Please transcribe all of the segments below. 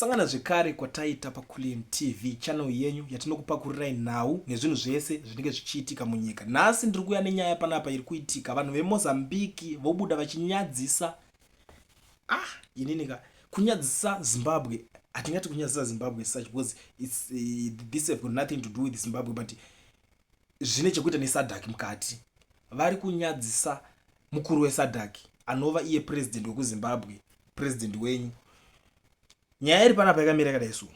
Kusangana zvekare kwataita paCulian TV channel yenyu yatinokupakurirai nhau nezvinhu zvese zvinenge zvichiitika munyika. Nhasi ndiri kuuya nenyaya panapa iri kuitika vanhu veMozambique vobuda vachinyadzisa ah inini ka kunyadzisa Zimbabwe hatingati kunyadzisa Zimbabwe such because it's this have got nothing to do with Zimbabwe but zvine chekuita neSADC mukati. Vari kunyadzisa mukuru weSADC anova iye president wekuZimbabwe, president wenyu. Nyaya iri panapa yakamira yakadai so.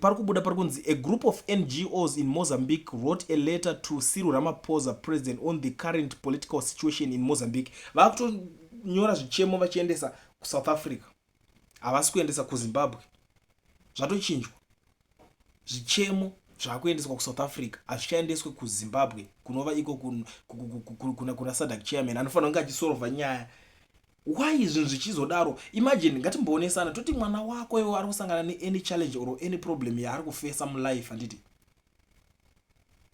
Pari kubuda pari kunzi a group of NGOs in Mozambique wrote a letter to Cyril Ramaphosa president on the current political situation in Mozambique. Vakutonyora zvichemo vachiendesa kuSouth Africa. Havasi kuendesa kuZimbabwe. Zvatochinjwa. Zvichemo zvakuendeswa kuSouth Africa hazvichaendeswe kuZimbabwe kunova iko kuna SADC chairman anofanira kunge achisorovha nyaya. Why zvinhu zvichizodaro? Imagine ngatimboonesana toti mwana wako iwe ari kusangana neany challenge or any problem yaari kufesa mulife handiti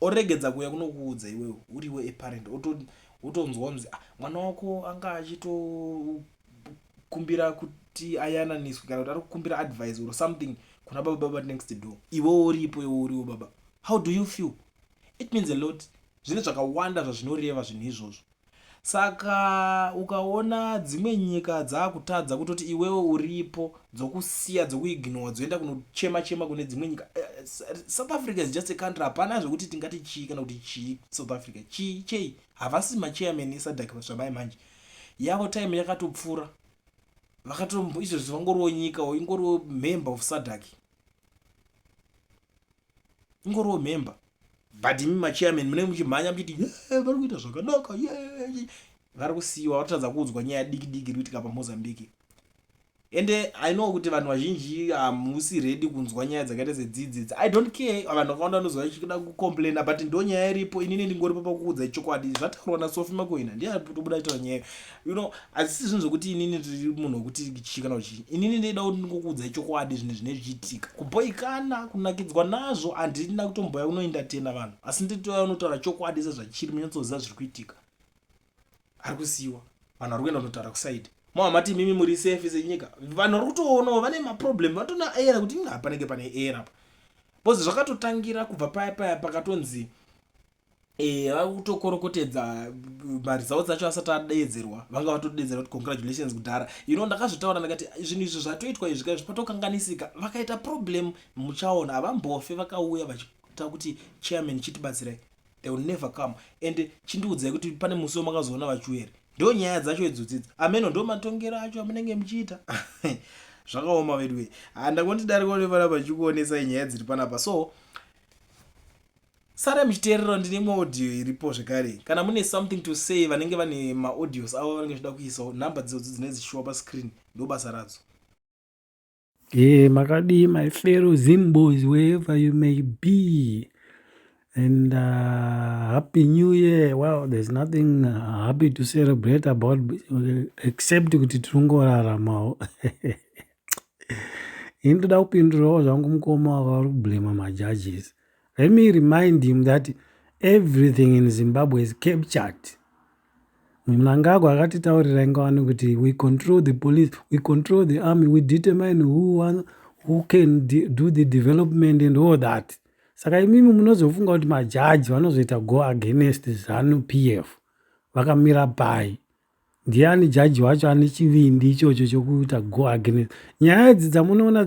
oregedza kuuya kunokuudza iwewe uriwe a parent otonzwa kunzi ah, mwana wako anga achitokumbira kuti ayananiswe kana kuti ari kukumbira advice or something kuna baba baba next door iwe uripo iwe uriwo baba. How do you feel? It means a lot. Zvine zvakawanda zvazvinoreva zvinhu izvozvo. Saka ukaona dzimwe nyika dzakutadza kutoti iwewe uripo dzokusiya dzokuignore dzoenda kunochema chema kune dzimwe nyika. South Africa is just a country. Hapana zvekuti tingati chii kana kuti chii South Africa chii chei. Havasi machairman eSADC zvamai manje. Yavo time yakatopfuura. Vakatombo izvozvi vangoriwo nyika ingoriwo member of SADC. Ingoriwo member. But imi machairman munenge muchimhanya muchiti vari kuita zvakanaka ye vari kusiyiwa vatotadza kuudzwa nyaya diki diki iri kuitika paMozambique. Ende I know kuti vanhu vazhinji hamusi ready kunzwa nyaya dzakaita sedzidzi. I don't care vanhu vakawanda vanozwa vachida kucomplaina but ndo nyaya iripo. Inini ndingoripo pakuudza chokwadi zvataurwa naSophie Makoina ndiye atobuda achitaura nyaya. You know hazisi zvinhu zvokuti inini ndiri munhu wekuti chii kana chii. Inini ndinoda kuti ndingokuudzai chokwadi zvinhu zvinenge zvichiitika. Kubhoikana kunakidzwa nazvo handina kutomboya kunoentertaina vanhu asi nditouya kunotaura chokwadi sezvachiri munyatsoziva zviri kuitika. Ari kusiyiwa vanhu vari kuenda kunotaura kusaidi mava mati imimi muri safe senyika. Vanhu vari kutoonawo vane maproblem vatona era kuti panenge pane era apa because zvakatotangira kubva paya paya pakatonzi vakutokorokotedza maresults acho asati adeedzerwa vanga vatodedzera kuti congratulations kudhara. You know ndakazvitaura ndakati zvinhu izvi zvatoitwa izvi kaizvi patokanganisika vakaita problem muchaona havambofe vakauya vachiita kuti chairman chitibatsirai. They will never come. And chindiudzai kuti pane musi wamakazoona vachiuya here. Ndo nyaya dzacho idzodzidzi ameno ndo matongero acho amunenge muchiita. Zvakaoma veduwe. Handangoti dariko nepanapa chikuonesai nyaya dziri panapa. So sare muchiteerera ndine imwe audio iripo zvekare. Kana mune something to say vanenge vane maaudios avo vanenge vachida kuisawo nhamba dzodzo dzinenge dzichishowa pascreen ndo basa radzo. Yeah, makadii my fellow Zimbos wherever you may be. And happy new year. Well, there's nothing happy to celebrate about except kuti tirongoraramawo. Ini ndoda kupindurawo zvangu mukoma vari kublema majudges. Let me remind him that everything in Zimbabwe is captured. Mnangagwa akatitaurira ingawani kuti we control the police, we control the army, we determine who can do the development and all that. Saka imimi munozofunga kuti majaji vanozoita go against ZANU PF vakamira pai? Ndiani jaji wacho ane chivindi ichocho chokuita go against? Nyaya idzi dzamunoona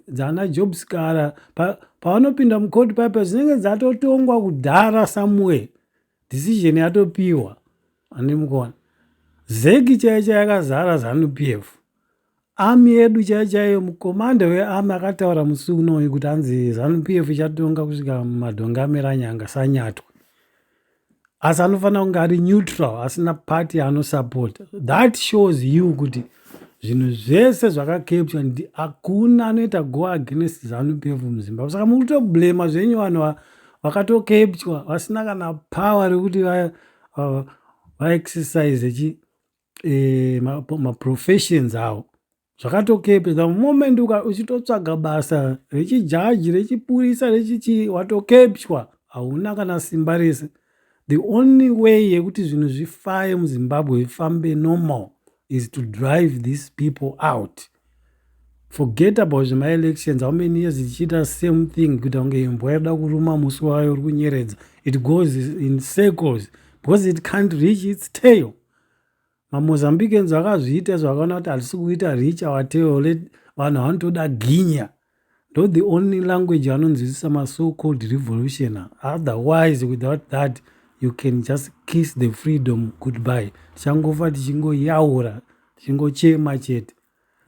dzana Job Sikhala pavanopinda mukoti paipa dzinenge dzatotongwa kudhara somewhere. Decision yatopiwa andimukona. ZEC chaiyo chaiyo yakazara ZANU PF. Army yedu chaiyo chaiyo mukomanda wearmy akataura musi unoyu kuti hanzi ZANU PF ichatonga kusvika madhongi amera nyanga sanyatwe. Asi anofanira kunge ari neutral asina party yanosapota. That shows you kuti zvinhu zvese zvakacapture hakuna anoita go against ZANU PF muZimbabwe. Saka muri kutoblema zvenyu vanhu vakatocapturwa vasina kana power rekuti vaexercise chi maprofessions avo. Zvakatocapture the moment uchitotsvaga basa rechijaji rechipurisa rechichi watocapturwa hauna kana simba rese. The only way yekuti zvinhu zvifaye muZimbabwe zvifambe normal is to drive these people out. Forget about zvemaelections, how many years tichiita same thing, kuita kunge imbwa yaida kuruma musi wayo uri kunyeredza. It goes in circles because it can't reach its tail. MaMozambicans vakazviita zvakaona kuti hatisi kuita reach our tail. Vanhu vanotoda ginya, ndo the only language vanonzwisisa maso called revolutioner. Otherwise, without that, you can just kiss the freedom goodbye. Tichangofa tichingoyaura, tichingochema chete.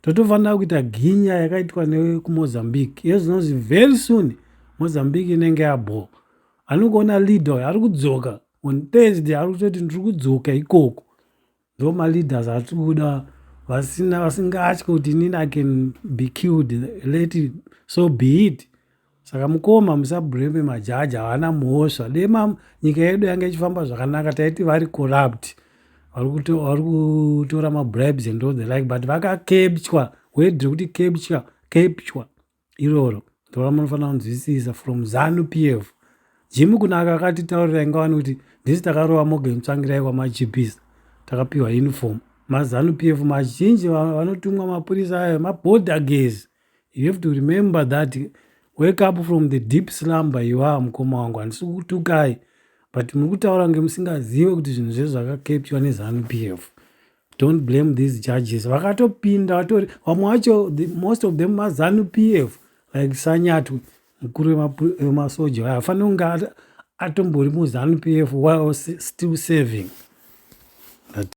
Totofanira kuita ginya yakaitwa nekuMozambique. Iye zvinonzi very soon Mozambique inenge yabho. Anokuona leader ari kudzoka on Thursday, ari kutoti ndiri kudzoka ikoko. Ndo maleaders atiri kuda, vasina vasingatyi kuti inini I can be killed, let it, so be it. Saka mukoma, musablame majaji, havana mhosva. Dema nyika yedu yanga ichifamba zvakanaka, taiti vari corrupt, vari kutora mabribes and all the like, but vakacapturwa. Word rekuti capture, capture iroro ndora munofanira kunzwisisa from ZANU PF. Jim Kunaka akatitaurira ingawani kuti ndisi takarova Morgan Tsvangirai kwamachipisa, takapiwa uniform. MaZANU PF mazhinji vanotumwa mapurisa ayo maborder guards. You have to remember that. Wake up from the deep slumber you are. Mukoma wangu, handisi kutukai, but muri kutaura kunge musingazive kuti zvinhu zvezvo zvakacapturwa neZANU PF. Don't blame these judges. Vakatopinda vatori vamwe vacho, most of them maZANU PF, like Sanyatwe, mukuru wemasoja, haafaniri kunge atombori muZANU PF while still serving.